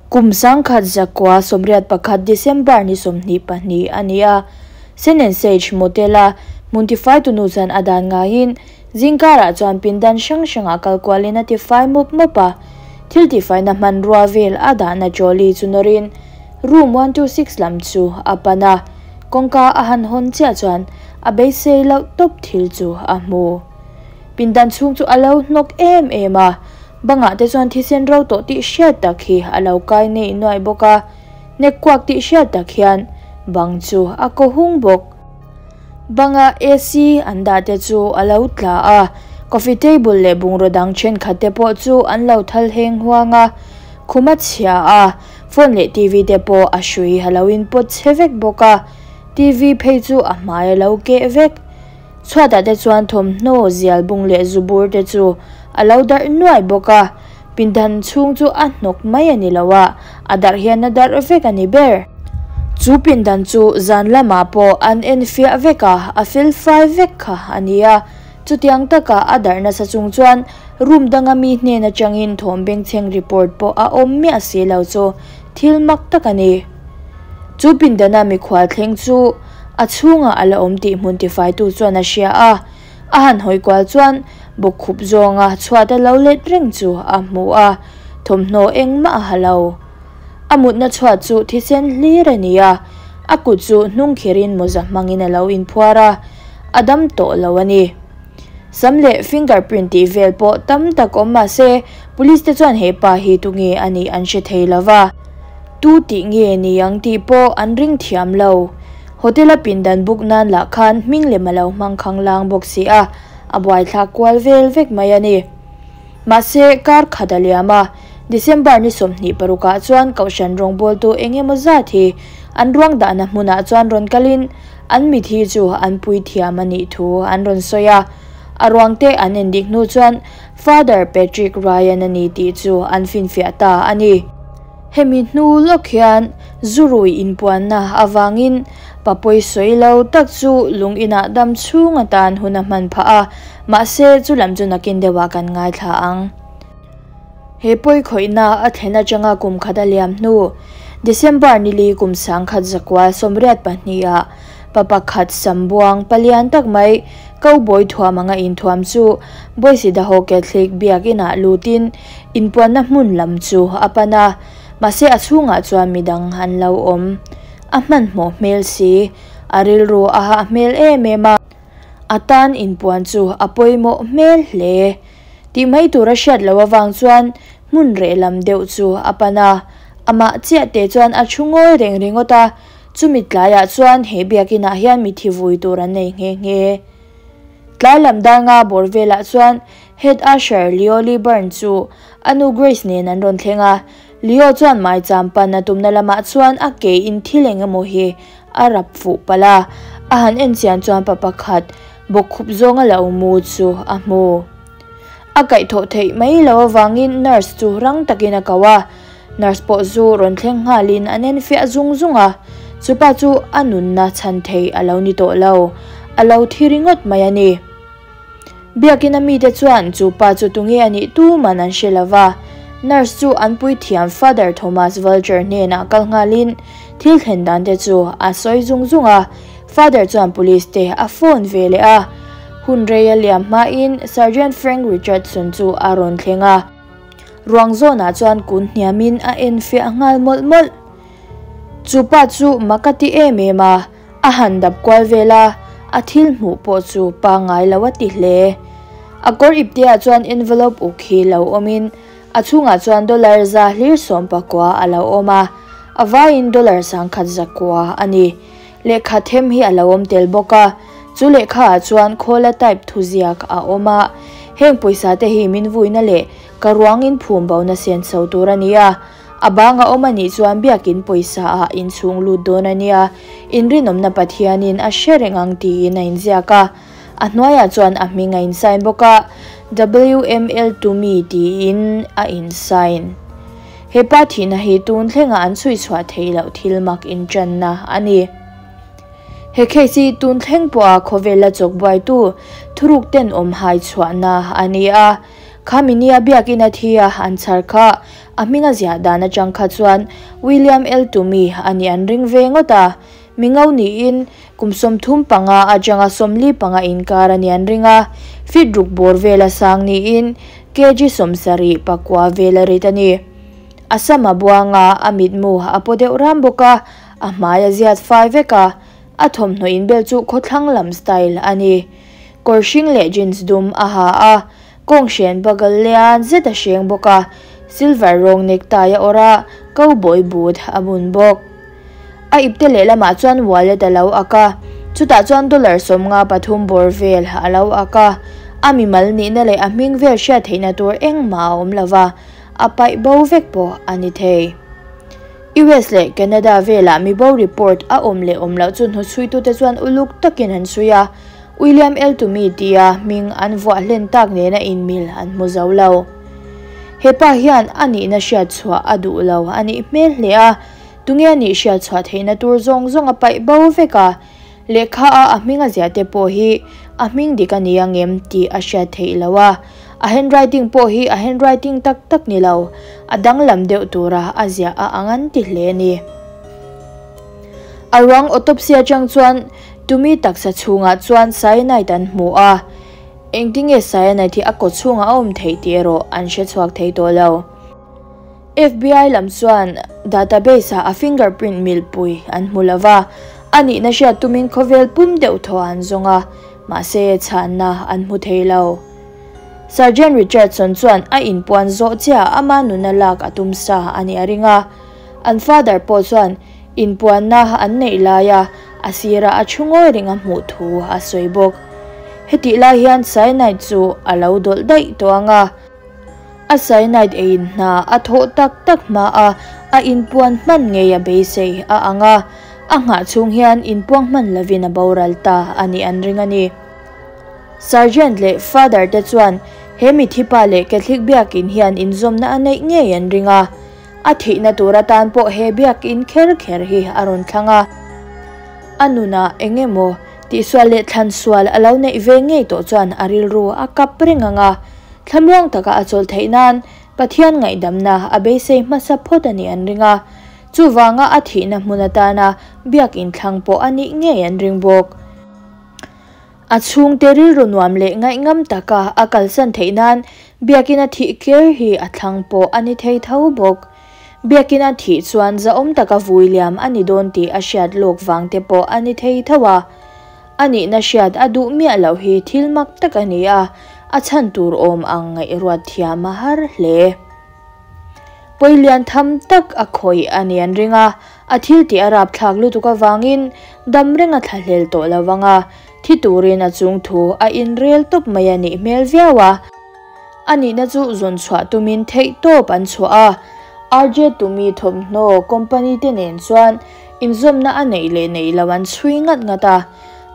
Kum 1981 December ni 22 a ni a, Sen and Sage Motel-a hmun tifaitu nu chuan a dan ngaiin zingkarah chuan pindan hrang hrangah kal kualin a tifai mawp mawp a, thil tifaina hmanrua vel a dahna trolley chu nawrin room 126 lam chu a pan a, kawngka a han hawn chiah chuan a beisei loh tawp thil chu a hmu. Pindan chhung chu a lo hnawk em em a, Bangah te chuan thisen ro tawh tih hriat tak hi a lo kai neih nuaih bawk a, nek kuak tih hriat tak hian bang chu a ko hung bawk. Banga AC an dah te chu a lo tla a, coffee table leh bungraw dang thenkhat te pawh chu an lo thal heng huang a, khum a chhia a, phone leh TV te pawh a hrui a lo inpawt chhe vek bawk a, TV phei chu a hmai a lo keh vek. Chhuatah te chuan thawmhnaw, zial bung leh zu bur te chu a lo darh nuai bawk a, pindan chhung chu a hnawk mai a ni lo a, a darh hian a darh vek a ni ber. Chu pindan chu zan lamah pawh an en fiah vek a, a fel fai vek kha a ni a, chutiang taka a darh nasa chung chuan room danga mi hnen atangin thawm bengchheng report pawh a awm miah si lo chu thil mak tak a ni. Chu pindana mikhual thleng chu a chhungah a la awm tih hmun tifaitu chuan a hria a, a han hawi kual chuan bawkkhup zawnga chhuat a lo let reng chu a hmu a, thawmhnaw engmah a ha lo. A mutna chhuat chu thisen hlir a ni a, a kut chu hnung khirin mawza hmangin a lo inphuar a, a dam tawh lo a ni. Sam leh finger print tih vel pawh tam tak awm mah se police te chuan he pa hi tunge a nih an hre thei lo va. Tu tih nge ni ang tih pawh an ring thiam lo. Hotel a pindan buk nan lah khan hming lem a lo hmang khang lang bawk si a, a buaithlak kual vel vek mai a ni. Mahse, kar khat a liam a, December ni 26 ah chuan Kohhran rawngbawltu eng emaw zat hi an ruang dahna hmunah chuan rawn kalin an mithi chu an pui thiam a nih thu an rawn sawi a. A ruangte an endik hnu chuan Father Patrick Ryan a ni tih chu an finfiah ta a ni. Hemi hnu lawk hian zurui inpuanna avangin pa pawisawi lo tak chu lung inah dam chhung atan hun a hman phah a, mahse chu lam chu nakin deuhah kan ngaithla ang. He pawikhawihna a thlen atanga kum khat a liam hnu, December nili kum 1982 ah pa pakhat sambuang palian tak mai Cowboy thuam anga inthuam chu Boise Daho Catholic biakinah lutin inpuanna hmun lam chu a pan a, mahse a chhungah chuan midang an lo awm. A hmanhmawh hmel si, a rilru a hah hmel em em a, a tan inpuan chu a pawimawh hmel hle. Tih mai tur a hriat loh avang chuan hmun reh lam deuh chu a pan a, amah chiah te chuan a thu ngawi reng ringawt a, Chumi tlaiah chuan he biakinah hian mithi vui tur an nei nghe nghe. Tlai lam dar nga bawr velah chuan Head Usher Leo Lee Byrne chu a nu Grace nen an rawn thleng a. Leo chuan maicham pan a tumna lamah chuan a ke in thil eng emaw hi a rap fuh palh a, a han en chian chuan pa pakhat bawkkhup zawnga lo mu chu a hmu. A kaihthawh theih mai lo avangin nurse chu rang takin a ko a. Nurse pawh zu rawn thleng nghalin an en fiah zung zung a, chupa chu a nunna chhan thei a lo ni tawh lo, a lo thi ringawt mai a ni. Biakina mite chuan chupa chu tunge a nih tuman an hre lova, nurse chu an puithiam Father Thomas Vulture hnenah kal nghalin thil thlen dan te chu a sawi zung zung a, Father chuan police te a phone ve leh a, hun rei a liam hmain Sergeant Frank Richardson chu a rawn thleng a. Ruang zawnah chuan kun hniamin a en fiah nghal mawlh mawlh. Chu pa chu mak a ti em em a, a han dap kual vel a, a thil hmuh pawh chu pangngai lo a ti hle. A kawr ipteah chuan envelope uk hi lo awmin a chhungah chuan dollar za hlir 19 a lo awm a, a vaiin dollar 1009 a ni. Lehkha them hi a lo awm tel bawk a, chu lehkhaah chuan khawla type thuziak a awm a, heng pawisa te hi min vuina leh ka ruangin phum bona sen chho tur a ni a, a bang a awm a nih chuan biakin pawisa ah inchhung lut dawn a nia, inrinawmna Pathianin a hre reng ang tiin a inziak a, a hnuaiah chuan a hming a insign bawk a, WML to me tiin a insign. He pa thihna hi tun thlenga an chhui chhuah theih loh thil mak inṭanna a ni. He case hi tun thleng pawha khawvela chawk buaitu thuruk tenawm hai chhuahna a ni a. Khami nia biakin a thi a an chhar kha a hming a ziah dan atang kha chuan William L Toomey a nih an ring ve ngawt a. Mingo niin kum 35 atanga 45 inkar a nih an ring a, feet ruk bawr vela sang niin kg 79 vel a rit a ni. A sam a buang a, a mitmu a paw deuh ram bawk a, a hmai a ziat fai vek a, a thawmhnaw inbel chu khawthlang lam style a ni. Kawr hring leh jeans dum a ha a, kawng hren buckle lian zet a hreng bawk a, silver rawng necktie a awrh a, cowboy boot a bun bawk. A ipte lehlamah chuan wallet a lo ak a, chutah chuan dollar 53 bawr vel a lo ak a, a mimal nihna leh a hming vel hriat theihna tur engmah a awm lova, a paih bo vek pawh a ni thei. US leh Canada velah mibo report a awm leh awm loh chu hnuchhuitute chuan uluk takin an chhui a, William L Toomey tia hming an vuah hlen tak nena inmil an hmu zo lo. He pa hian a nihna hriat chhuah a duh lo a nih hmel hle a, tunge a nih hriat chhuah theihna tur zawng zawng a paih bo vek a, lehkha a a hming a ziah te pawh hi a hming dik a ni angem tih a hriat theih loh a, a handwriting pawh hi a handwriting tak tak ni lo, a danglam deuh tura a ziah a ang an ti hle a ni. A ruang autopsy atang chuan Toomey taksa chhungah chuan cyanide an hmu a, engtinge cyanide hi a kaw chhungah a awm theih tih erawh an hre chhuak thei tawh lo. FBI lam chuan database ah a fingerprint milpui an hmu lova, a nihna hriat tumin khawvel pum deuh thaw an zawng a, mahse chhanna an hmu thei lo. Sergeant Richardson chuan a inpuan zawh chiah ama nuna lak a tum sa a nih a ring a, an father pawh chuan inpuanna an neih laia a sirah a thu ngawi reng a hmuh thu a sawi bawk. Hetih lai hian cyanide chu a lo dawlh daih tawh ang a, a cyanide eiin hna a thawh tak tak hma a, a inpuan hman ngei a beisei a ang a, a nghah chhung hian inpuang hman lovin a boral ta a nih an ring a ni. Sergeant leh Father te chuan he mithi pa leh Catholic biakin hian inzawmna a neih ngei an ring a, a thihna tur atan pawh he biakin kher kher hi a rawn thlang a. A nunah eng emaw tihsual leh thlan sual a lo neih ve ngei tawh chuan a rilru a kap reng ang a, thlamuang taka a chawlh theih nan Pathian ngaihdamna a beisei hmasa phawt a nih an ring a, chuvanga a thihna hmun atana biakin thlang pawh a nih ngei an ring bawk. A chhungte rilru nuam leh ngaihngam taka a kalsan theih nan biakin a thih kher hi a thlang pawh a ni thei tho bawk. Biakin a thih chuan zahawm taka vui liam a ni dawn tih a hriat lawk vang te pawh a ni thei tho a. A nihna hriat a duh miah loh hi thil mak tak a ni a, a chhan tur awm ang ngaihruat thiam a har hle. Pawi lian tham tak a khawih a ni an ring a, a thil tih a rapthlak lutuk avangin dam reng a thlahlel tawh lo vang a, thi turin a chung thu a inrel tawp mai a nih hmel viau a. A nihna chu zawn chhuah tumin theih tawp an chhuah a, RJ Toomey thawmhnaw company te nen chuan inzawmna a neih leh neih lo an chhui ngat ngat a,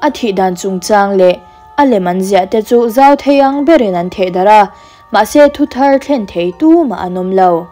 a thih dan chungchang leh a lem an ziah te chu zau thei ang berin an theh darh a, mahse thu thar thlen thei tumah an awm lo.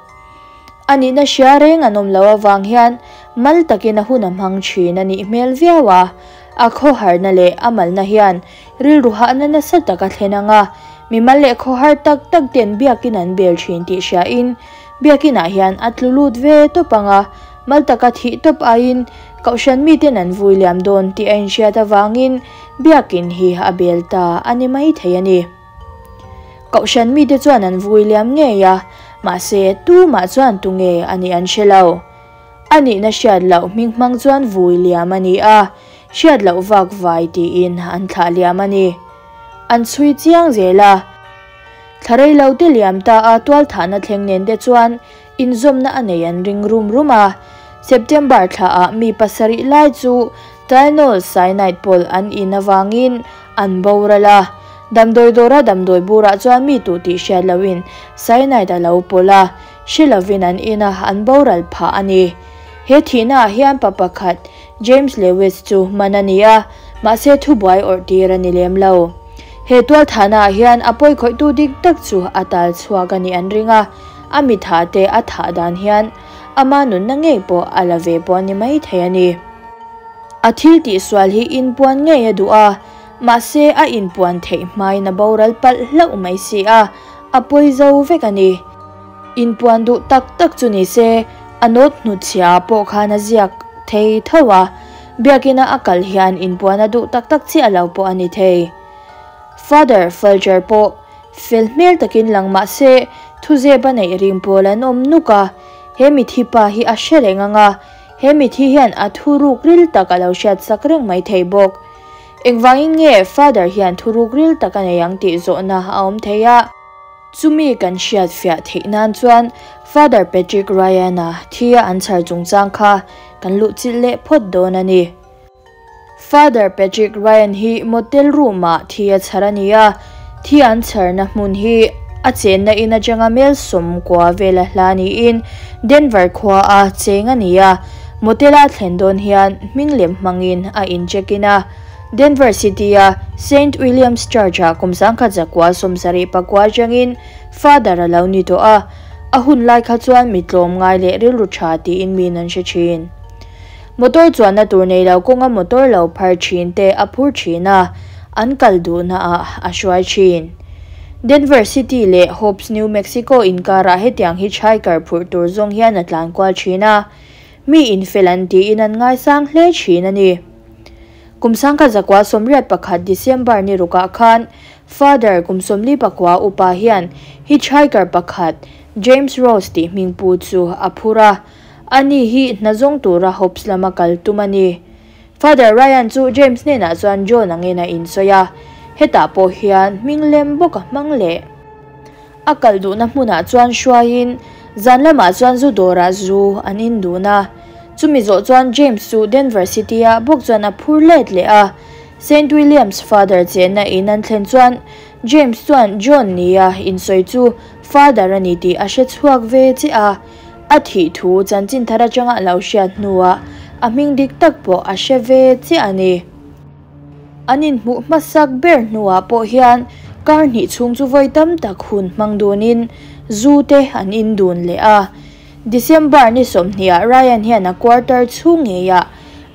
A nihna hria reng an awm lo avang hian mal takin a hun a hmang thin a nih hmel viau a, a khawharna leh a malna hian rilru hahna nasa tak a thlen ang a, mimal leh khawhar tak tak ten biakin an bel thin tih hriain biakinah hian a tlu lut ve tawp ang a, mal taka thih tawp aiin kohhran miten an vui liam dawn tih a inhriat avangin biakin hi a bel ta a ni mai thei a ni. Kohhran mite chuan an vui liam ngei a, mahse tumah chuan tunge a nih an hre lo. A nihna hriat loh hming hmang chuan vui liam a ni a, hriat loh vak vai tiin an thlah liam a ni. An chhui chiang zel a. Thla rei lo te liam ta a tualthahna thleng nen te chuan inzawmna a nei an ring rum rum a. September thlaah mi pasarih lai chu Tylenol cyanide pawlh an in avangin an boral a. Damdawi dawra damdawi burah chuan mi tuh tih hriat lohin cyanide a lo pawlh a, hre lovin an in a, an boral phah a ni. He thihnaah hian pa pakhat James Lewis chu man a ni a, mahse thubuai awrh tir a ni lem lo. He tualthahnaah hian a pawikhawihtu dik tak chu a tal chhuak a nih an ring a, a mithah te a thah dan hian ama nunna ngei pawh a la ve pawh a ni maithei a ni. A thil tihsual hi inpuan ngei a duh a, mahse a inpuan theih hmain a boral palh hlauh mai si a, a pawi zo vek a ni. Inpuan duh tak tak chu ni se, a note hnutchhiah ah pawh khan a ziak thei tho a, biakina a kal hian inpuan a duh tak tak chiah lo pawh a ni thei. Father Fulcher pawh fel hmel takin lang mah se, thuzep a neih ring pawl an awm nuk a, he mithi pa hi a hre reng ang a, he mithi hian a thuruk ril tak a lo hriatsak reng mai thei bawk. Engvangin nge Father hian thuruk ril tak a nei ang tih zawhna a awm thei a. Chumi kan hriat fiah theih nan chuan Father Patrick Ryan-a thia an chhar chungchang kha kan luhchilh leh phawt dawn a ni. Father Patrick Ryan hi motel room-ah thi a chhar a ni a, thi an chharna hmun hi a chenna in atanga mel sawmkua vela hla niin Denver khua a cheng a ni a, motel-a thlen dawn hian hming lem hmangin a in check in a. Denver City-a Saint William's Church-ah kum 1970 atangin Father a lo ni tawh a, a hun lai kha chuan mi tlawmngai leh rilru tha tiin min an hre thin. Motor chuanna tur nei lo kawnga motor lo phar thin te a phur thin a, an kal duhna ah a hruai thin. Denver City leh Hobbs, New Mexico inkarah hetiang hitchhiker phurh tur zawng hian a tlan kual thin a, mi infel an tiin an ngaisang hle thin a ni. Kum 1981 December ni rukah khan Father kum 44 upa hian hitchhiker pakhat James Rose tih hming pu chu a phur a, ani hi hna zawng tura Hobbs lama kal tum a ni. Father Ryan chu James hnenah chuan John angin a insawi a, hetah pawh hian hming lem bawk a hmang leh. A kal duhna hmunah chuan hruaiin zan lamah chuan zu dawrah zu an in dun a. Chumi zawh chuan James chu Denver City-ah bawk chuan a phur let leh a. Saint Williams Father chenna in an thlen chuan James chuan John nia insawi chu Father a ni tih a hre chhuak ve chiah a. A thih thu chanchin thar atanga a lo hriat hnuah a hming dik tak pawh a hre ve chiah a ni. An inhmuh hmasak ber hnuah pawh hian kar hnih chhung chu vawi tam tak hun hmang dunin zu te an in dun leh a. December ni 20 ah Ryan hian a quarter chhung ngeiah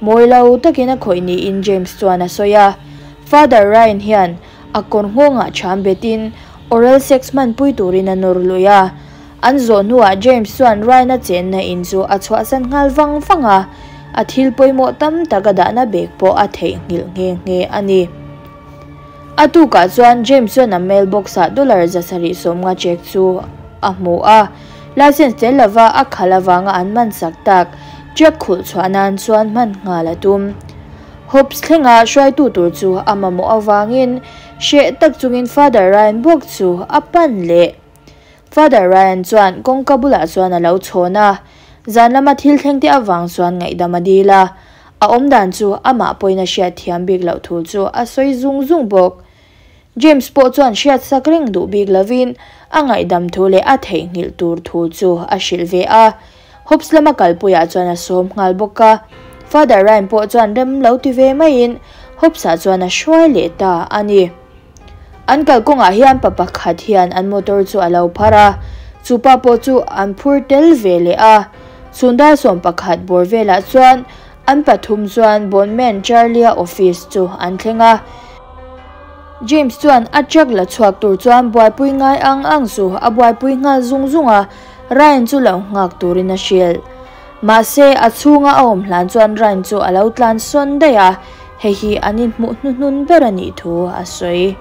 mawi lo takin a khawih niin James chuan a sawi a. Father Ryan hian a kawr nghawngah cham betin oral sex hmanpui turin a nawr lui a. An zawh hnuah James chuan Ryan-a chenna in chu a chhuahsan nghal vang vang a, a thil pawimawh tam tak a dahna bag pawh a theihnghilh nghe nghe a ni. A tukah chuan James chuan a mailbox-ah dollar 750 check chu a hmu a, license tel lova a khalh avanga an man sak tak check khulh chhuah nan chuan hman nghal a tum. Hobbs thlenga hruaitu tur chu a mamawh avangin hreh tak chungin Father Ryan bawk chu a pan leh. Father Ryan chuan kawngka bulah chuan a lo chhawn a, zan lama thil thleng te avang chuan ngaihdam a dil a, a awmdan chu amah pawhin a hriat thiam bik loh thu chu a sawi zung zung bawk. James pawh chuan hriatsak reng duh bik lovin a ngaihdam thu leh a theihnghilh tur thu chu a hrilh ve a, Hobbs lama kalpuiah chuan a sawm nghal bawk a. Father Ryan pawh chuan rem lo ti ve maiin Hobbs-ah chuan a hruai leh ta a ni. An kalkawngah hian pa pakhat hian an motor chu a lo phar a, chu pa pawh chu an phur tel ve leh a. Chhun dar 11 bawr velah chuan an pathum chuan Bondman Charlie-a office chu an thleng a. James chuan a truck la chhuak tur chuan buaipui ngai ang ang chu a buaipui nghal zung zung a, Ryan chu lo nghak turin a hrilh. Mahse, a chhunga a awm hlan chuan Ryan chu a lo tlan sawn daih a, hei hi an inhmuh hnuhnun ber a nih thu a sawi.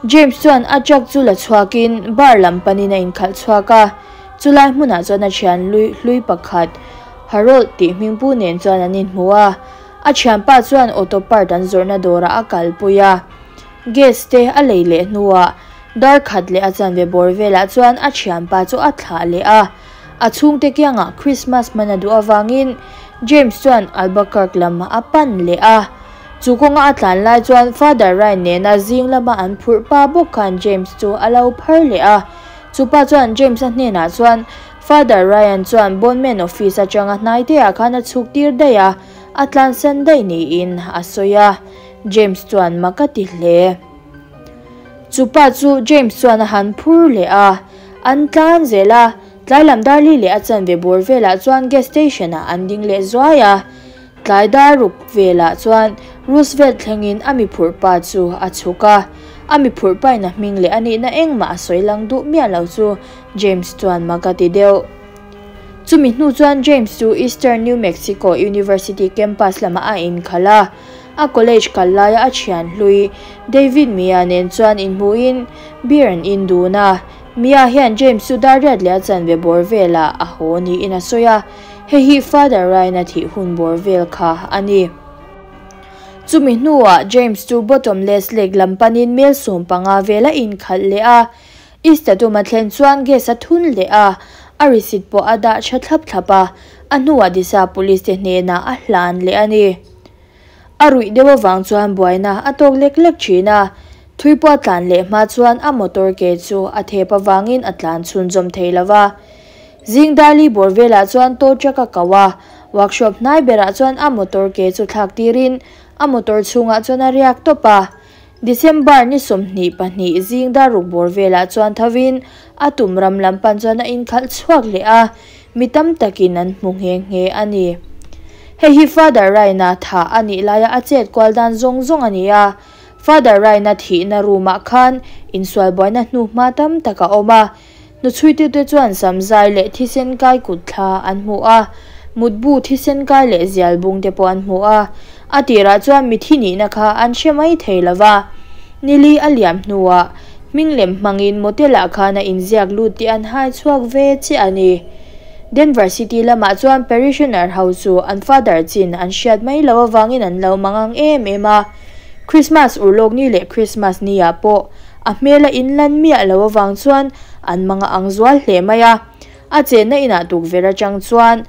James chuan a truck chu la chhuakin bar lam panin a inkhalh chhuak a, chulai hmunah chuan a thian hlui hlui pakhat Harold tih hmingpu nen chuan an inhmu a, a thianpa chuan auto part an zawrhna dawrah a kalpui a. Gas te a lei leh hnuah dar khat leh a chanve bawr velah chuan a thianpa chu a thlah leh a. A chhungte kiangah Christmas hman a duh avangin James chuan Albuquerque lam a pan leh a. Chu kawnga a tlan lai chuan Father Ryan nena zing lama an phurh pa bawk khan James chu a lo phar leh a. Chu pa chuan James-a hnenah chuan Father Ryan chuan Bondman office atanga hnaiteah khan a chhuk tir daih a, a tlansan daih niin a sawi a. James chuan mak a ti hle. Chu pa chu James chuan a han phur leh a. An tlan zel a, tlai lam dar li leh a chanve bawr velah chuan gas station ah an ding leh zuai a. Tlai dar ruk velah chuan Roosevelt thlengin a mi phurh pa chu a chhuk a. A mi phurh pain a hming leh a nihna engmah a sawi lang duh miah lo chu James chuan mak a ti deuh. Chumi hnu chuan James chu Eastern New Mexico University campus lamah a inkhalh a, a college kal laia a thian hlui David Mia nen chuan inhmuhin beer an in dun a. Mia hian James chu dar riat leh a chanve bawr velah a haw niin a sawi a, hei hi Father Ryan-a thih hun bawr vel kha a ni. Chumi hnuah James chu Bottomless Lake lam panin mel 15 vel a inkhalh leh a, East-a tum a thlen chuan gas a thun leh a, a receipt pawh a dah tha thlap thlap a, a hnuah Disa Police te hnenah a hlan leh a ni. A ruih deuh avang chuan buaina a tawk lek lek thin a, thui pawh a tlan leh hma chuan a motor ke chu a thep avangin a tlan chhunzawm thei lo va. Zing Darli bawr velah chuan tow truck a ko a, workshop hnai berah chuan a motor ke chu thlak tirin a motor chhungah chuan a riak tawp a. December ni 22 zing dar ruk bawr velah chuan thovin a tum ram lam pan chuan a inkhalh chhuak leh a, mi tam takin an hmu nghe nghe a ni. Hei hi Father Ryan-a thah a nih laia a chet kual dan zawng zawng a ni a, Father Ryan-a thihna room-ah khan insual buaina hnu hma tam tak a awm a, hnuchhuitute chuan samzai leh thisen kai kut thla an hmu a, mutbu thisen kai leh zial bung te pawh an hmu a, a tirah chuan mithi nihna kha an hre mai thei lo va. Nili a liam hnuah hming lem hmangin motel-ah khan a inziak lut tih an hai chhuak ve chiah a ni. Denver City lamah chuan parishioner ho chu an father chin an hriat mai loh avangin an lo mangang em em a, Christmas urlawk ni leh Christmas ni-ah pawh a hmel a inlan miah loh avang chuan an manga ang zual hle mai a. A chenna inah tukverh atang chuan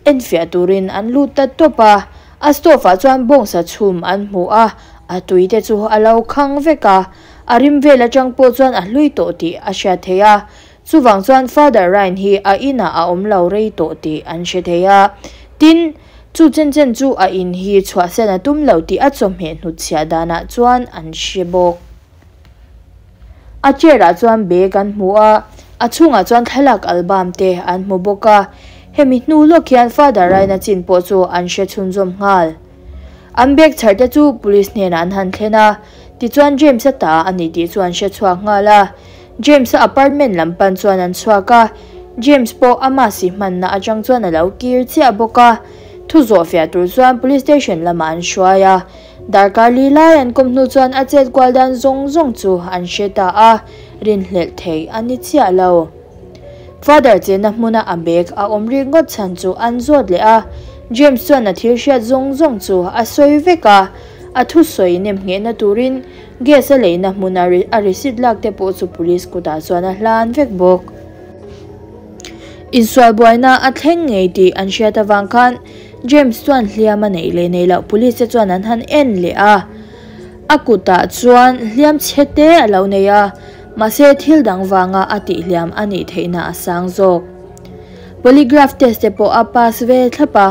enfiah turin an lut ta tawp a, a stove-ah chuan bawngsa chhum an hmu a, a tui te chu a lo khang vek a, a rim vel atang pawh chuan a hlui tawh tih a hriat theih a. Chuvang chuan Father Ryan hi a inah a awm lo rei tawh tih an hre thei a. Tin, chu chen chen chu a in hi chhuahsan a tum lo tih a chawhmeh hnutchhiah danah chuan an hre bawk. A chair-ah chuan bag an hmu a, a chhungah chuan thlalak album te an hmu bawk a. Hemi hnu lawk hian Father Ryan-a chin pawh chu an hre chhunzawm nghal. An bag chhar te chu police hnenah an han thlen a, tichuan James-a ta a ni tih chu an hre chhuak nghal a. James-a apartment lam pan chuan an chhuak a, James pawh ama si hmanna atang chuan a lo kir chiah bawk a. Thu zawh fiah tur chuan police station lamah an hruai a, darkar li lai an kawm hnu chuan a chet kual dan zawng zawng chu an hre ta a, rinhlelh theih a ni chiah lo. Father chenna hmuna a bag a awm rik ngawt chhan chu an zawt leh a, James chuan a thil hriat zawng zawng chu a sawi vek a, a thusawi nem nghehna turin gas a leina hmuna a receipt lak te pawh chu police kutah chuan a hlan vek bawk. Insual buaina a thleng ngei tih an hriat avang khan James chuan hliam a neih leh neih loh police te chuan an han en leh a, a kutah chuan hliam chhe te a lo nei a, mahse thil dang vanga a tihhliam a nih theihna a sang zawk. Polygraph test te pawh a pass ve thlap a,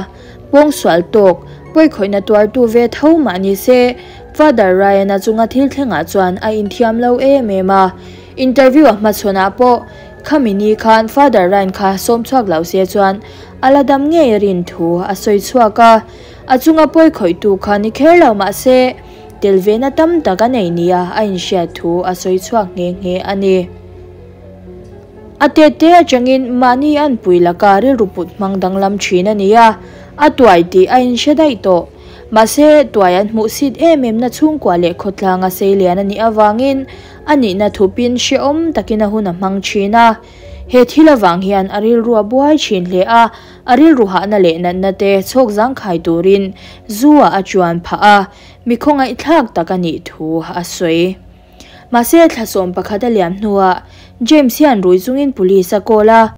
pawngsual tawk, pawikhawihna tuartu ve tho mah ni se, Father Ryan-a chunga thil thlengah chuan a inthiam lo em em a. Interview a hmachhawnah pawh khami ni khan Father Ryan kha sawm chhuak lo se chuan a la dam ngei a rin thu a sawi chhuak a, a chunga pawikhawihtu kha ni kher lo mah se, tel vena tam tak a nei nia a inhriat thu a sawi chhuak nghe nghe a ni. A tete atangin mahni an pui laka rilru put hmang danglam thin a ni a, a tuai tih a inhre daih tawh. Mahse, tuai an hmuh sit em em na chhungkua leh khawtlanga sei lian a nih avangin a nihna thupin hrehawm takin a hun a hmang thin a. He thil avang hian a rilru a buai thin hle a, a rilru hahna leh natna te chhawk zangkhai turin zu ah a chuan phah a, mi khawngaihthlak tak a nih thu a sawi. Mahse, thla 11 a liam hnuah James hian rui chungin police a call a,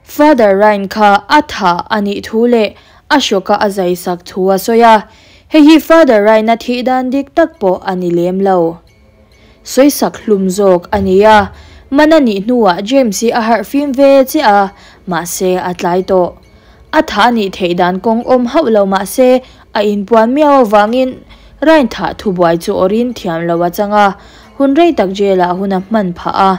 Father Ryan kha a thah a nih thu leh a hrawka a zai sak thu a sawi a, hei hi Father Ryan-a thih dan dik tak pawh a ni lem lo. Sawi sak hlum zawk a ni a, man a nih hnuah James hi a harh fim ve chiah a, mahse a tlai tawh. A thah a nih theih dan kawng awm hauh lo mahse a inpuan miau avangin Ryan thah thubuai chu awrin thiam lo a chang a, hun rei tak jail-ah hun a hman phah a,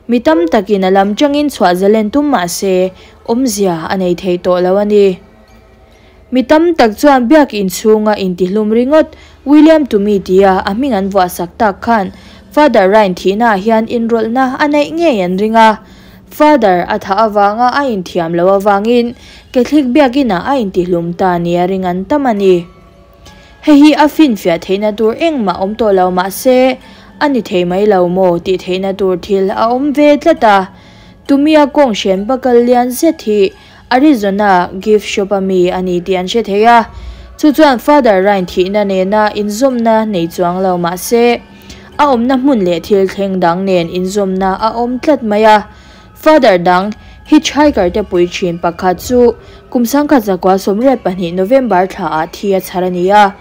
mi tam takin a lam tangin chhuah zalen tum mahse awmzia a nei thei tawh lo a ni. Mi tam tak chuan biak inchhunga intihlum ringawt William Tumi tia a hming an vuah sak tak khan. Father Ryan thihna ah hian inrawlhna a neih ngei an ring a, Father a thah avanga a inthiam loh avangin Catholic biakinah a intihlum ta nia ring an tam a ni. Hei hi a finfiah theihna tur engmah awm tawh lo mah se, a ni thei mai lo maw tih theihna tur thil a awm ve tlat a. Tumia kawng hren pakal lian zet hi Arizona gift shop a mi a ni tih an hre thei a, chu chuan Father Ryan thihna nena inzawmna nei chuang lo mah se, a awmna hmun leh thil thleng dang nen inzawmna a awm tlat mai a. Father dang, hitchhiker te pui thin pakhat chu kum sangkhat zakua 82 November thla ah thi a chhar a ni a,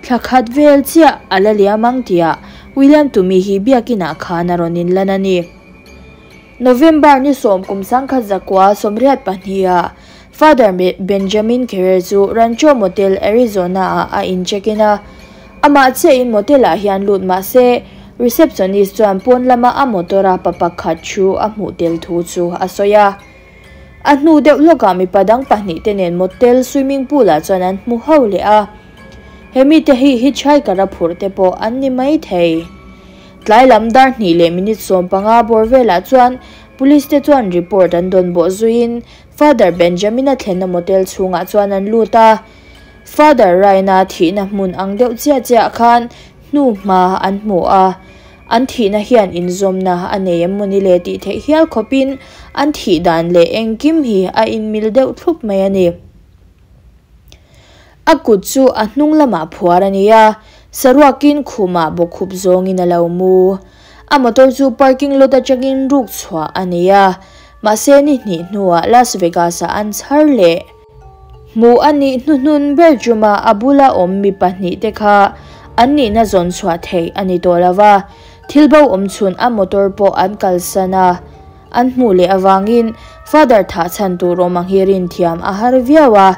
thla khat vel chiah a la liam ang tihah William Toomey hi biakinah khan a rawn inlan a ni. November ni 10 kum 1982 ah Father Benjamin Carrer chu Rancho Motel, Arizona ah a in check in a, amah chiahin motel ah hian lut mah se receptionist chuan pawn lama a motor a pa pakhat thu a hmuh tel thu chu a sawi a. A hnu deuh lawkah mipa dang pahnih te nen motel swimming pool ah chuan an hmu ho leh a. He mite hi hitchhiker a phurh te pawh an ni mai thei. Tlai lam dar hnih leh minute 15 bawr velah chuan police te chuan report an dawn bawh zuiin Father Benjamin-a thlenna motel chhungah chuan an lut a. Father Ryan-a thihna hmun ang deuh chiah chiah khan hnu hma an hmu a. An thihna hian inzawmna a nei em mawni le tih theih hial khawpin an thih dan leh engkim hi a inmil deuh thlup mai a ni. A kut chu a hnung lamah phuar a ni a, saruakin khumah bawkkhup zawngin a lo mu. A motor chu parking lot atangin ruk chhuah a ni a, mahse ni hnih hnuah Las Vegas-ah an chhar leh. Hmuh a nih hnuhnun ber chuma a bula awm mi pahnih te kha an nihna zawn chhuah theih a ni tawh lo va, thil bo awm chhun a motor pawh an kalsan a, an hmuh leh avangin Father thah chhan tur awm ang hi rinthiam a har viau a,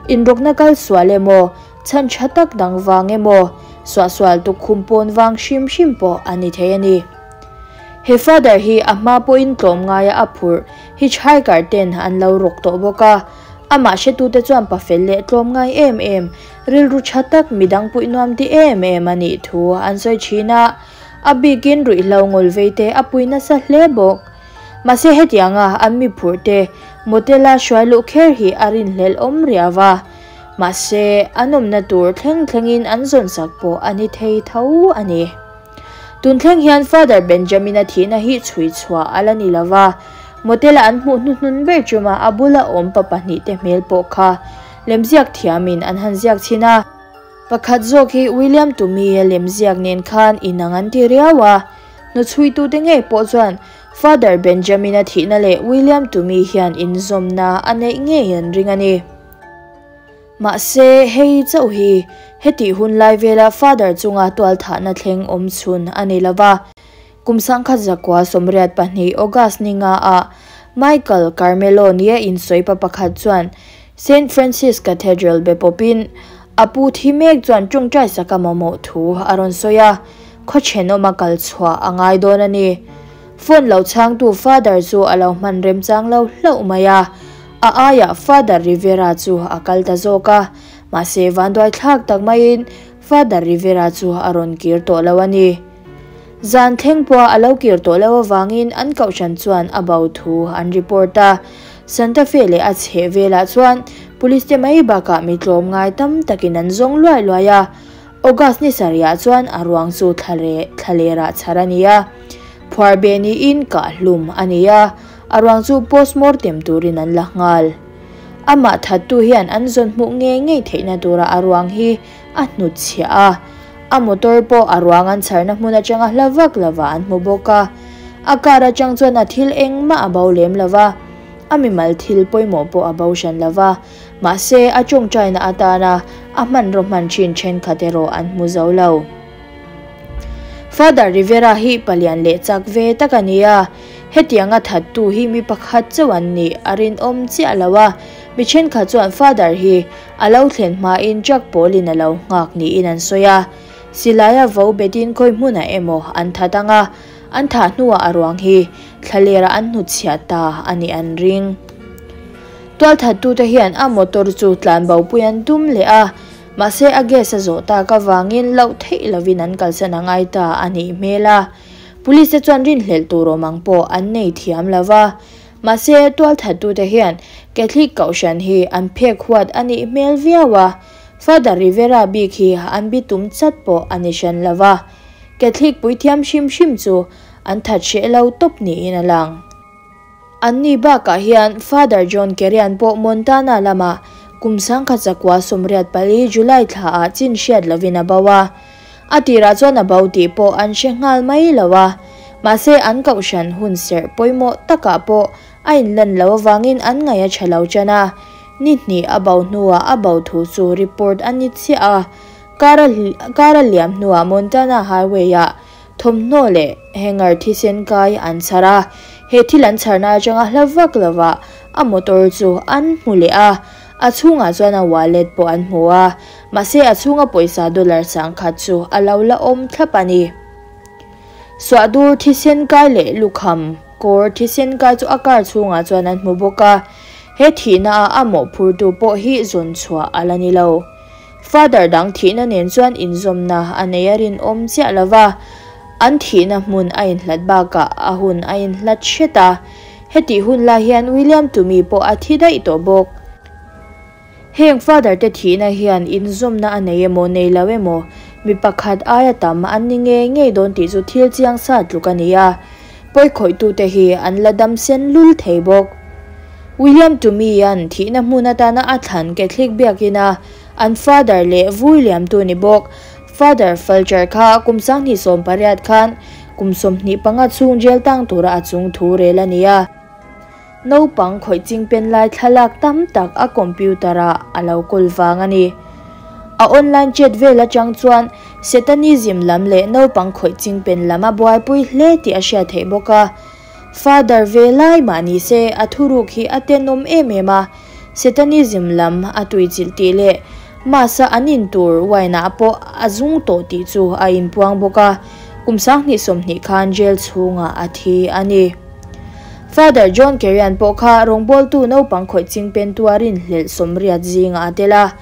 inrawkna kal sual emaw, chhan tha tak dang vang emaw, suahsual tukkhum pawn vang hrim hrim pawh a ni thei a ni. He Father hi a hma pawhin tlawm ngaia a phurh hitchhiker ten an lo rawk tawh bawk a, amah hretute chuan pafel leh tlawm ngai em em, rilru tha tak midang puih nuam ti em em a nih thu an sawi thin a, a bikin ruihhlo ngawl vei te a pui nasa hle bawk. Mahse hetianga an mi phurh te motel a hruai luh kher hi a rinhlelh awm riau va, mahse an awmna tur thleng thlengin an zawn sak pawh a ni thei tho a ni. Tun thleng hian Father Benjamin-a thihna hi chhui chhuah a la ni lo va, motel-a an hmuh hnuhnun ber chuma a bula awm pa pahnih te hmel pawh kha lemziak thiamin an han ziak chhin a. Pakhat zawk hi William Toomey-a lemziak nen khan inang an ti riau a, hnuchhuitute ngei pawh chuan Father Benjamin-a thihna leh William Toomey hian inzawmna a neih ngei an ring a ni. Mahse, hei chauh hi hetih hun lai vela Father chunga tualthahna thleng awm chhun a ni lova. Kum 1982 August ni nga ah Michael Carmelo nia insawi pa pakhat chuan Saint Francis Cathedral be pawpin a pu thi mek chuan tawngtai saka mamawh thu a rawn sawi a, khaw thenawm a kal chhuah a ngai dawn a ni. Phone lo chhangtu Father chu a lo hman remchang lo hlauh mai a, a aiah Father Rivera chu a kal ta zawk a, mahse vanduai thlak tak maiin Father Rivera chu a rawn kir tawh lo a ni. Zan thleng pawha a lo kir tawh lo avangin an kohhran chuan a bo thu an report a, Santa Fe leh a chheh velah chuan police te mai bakah mi tlawm ngai tam takin an zawng luai luai a, August ni sarihah chuan a ruang chu thlalerah chhar a ni a, phuar beh niin kah hlum a ni a, a ruang chu postmortem turin an la nghal. Amah thattu hian an zawn hmuh ngei ngei theihna tura a ruang hi a hnutchhiah a, a motor pawh a ruang an chharna hmun atanga hla vak lovah an hmu bawk a, a car atang chuan a thil engmah a bo lem lova, a mimal thil pawimawh pawh a bo hran lova, mahse a tawngtaina atana a hmanraw hman thin thenkhat erawh an hmu zo lo. Father Rivera hi palian leh chak ve tak a ni a, hetianga thattu hi mi pakhat chauh an nih a rinawm chiah lo a, mi thenkhat chuan Father hi a lo thlen hmain truck pawlin a lo nghak niin an sawi a, silaia vo betin khawi hmunah emaw an that ang a, an thah hnuah a ruang hi thlalera an hnutchhiah ta a nih an ring. Tualthattute hian a motor chu tlanbopui an tum leh a, mahse a gas a zawh tak avangin loh theih lovin an kalsan a ngai ta a nih hmel a. Police te chuan rinhlelh tur awm ang pawh an nei thiam lo va. Mahse, tualthattute hian Catholic Kohhran hi an phek huat a nih hmel viau a, Father Rivera bik hi an bitum chat pawh a ni hran lo va, Catholic puithiam hrim hrim chu an that hreh lo tawp niin a lang. Anni bakah hian Father John Kerian pawh Montana lamah kum 1984 July thlaah chin hriat lovin a bo a. A tirah chuan a bo tih pawh an hre nghal mai lo a, mahse an kohhran hun serh pawimawh takah pawh a inlan lo avangin an ngaih a tha lo tan a. Ni hnih a bo hnuah a bo thu chu report a ni chiah a. Kar a kar a liam hnuah Montana Highway-ah Thawmhnaw leh hanger thisen kai an chhar a, he thil an chharna atanga hla vak lovah a motor chu an hmu leh a, a chhungah chuan a wallet pawh an hmu a, mahse a chhunga pawisa dollar sangkhat chu a lo la awm thlap a ni. Suahdur thisen kai leh lukham kawr thisen kai chu a car chhungah chuan an hmu bawk a, he thihna a a mawhphurtu pawh hi zawn chhuah a la ni lo. Father dang thihna nen chuan inzawmna a nei a rinawm chiah lo va, an thihna hmun a inhlat bakah a hun a inhlat hret a. Hetih hun lai hian William Toomey pawh a thi daih tawh bawk. Heng Father te thihna hian inzawmna a nei emaw nei lo emaw mi pakhat aia tam an ni ngei ngei dawn tih chu thil chiang sa tluk a ni a. Pawikhawih-tute hi an la dam sen lul thei bawk. William Toomey-a'n thihna hmun atana a thlan Catholic biakina an father leh vui liamtu ni bawk Father Fulcher kha kum 2018 khan kum 25 chhung jail tang tura a chung thu rel a ni a. Naupang khawih chingpen lai thlalak tam tak a computer-ah a lo kawl vang a ni. A online chat vel atang chuan Satanism lam leh naupang khawih chingpen lam a buaipui hle tih a hriat theih bawk a. Father ve lai mah ni se a thuruk hi a tenawm em em a, Satanism lam a tuichilh tih leh Mass-a an in tur wine-ah pawh a zung tawh tih chu a inpuang bawk a, kum 2020 khan jail chhungah a thi a ni. Father John Kerian pawh kha rawngbawltu naupang khawih chingpen tuarin hlelh 80 zingah a tel a,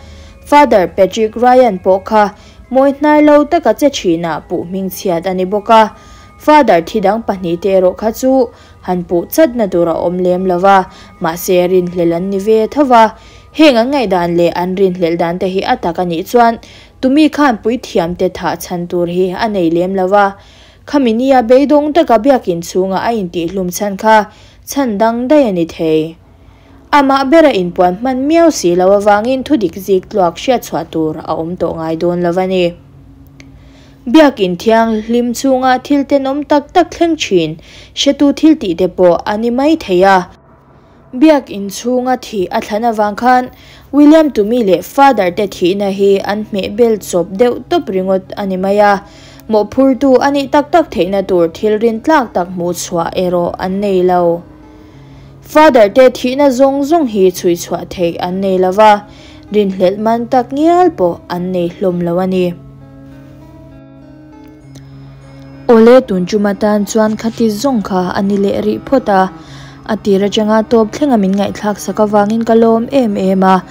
Father Patrick Ryan pawh kha mawi hnai lo taka che thinah puh hmingchhiat a ni bawk a, Father thi dang pahnihte erawh kha chu han puh chatna tur a awm lem lo va, mahse rinhlelh an ni ve tho va. Heng an ngaihdan leh an rinhlelh dan te hi a tak a nih chuan tumi khan puithiamte thah chhan tur hi a nei lem lo va. Khami nia beidawng taka biakin chhunga a intihhlum chhan kha chhan dang daih a ni thei. Amah bera inpuan hman miau si lo avangin thudik zik tluak hriatchhuah tur a awm tawh ngai dawn lo a ni. Biakin thianghlim chhunga thil tenawm tak tak thleng thin hretu thil tih te pawh a ni mai thei a. Biakin chhunga thih a thlan avang khan William Toomey leh Father te thihna hi an hmeh bel chawp deuh tawp ringawt a ni mai a. Mawhphurtu a nih tak tak theihna tur thil rintlak tak hmuh chhuah erawh an nei lo. Father te thihna zawng zawng hi chhui chhuah theih an nei lo va, rinhlelh man tak ngial pawh an nei hlawm lo a ni. Awle tun tum atan chuan khati zawng kha a ni leh rih phawt a, a tir atanga tawp thlenga min ngaihthlak sak avangin ka lawm em em a,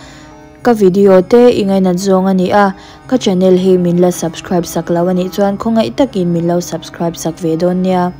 ka video te i ngainat zawng a ni a, ka channel hi min la subscribe sak lo a nih chuan khawngaih takin min lo subscribe sak ve dawn nia.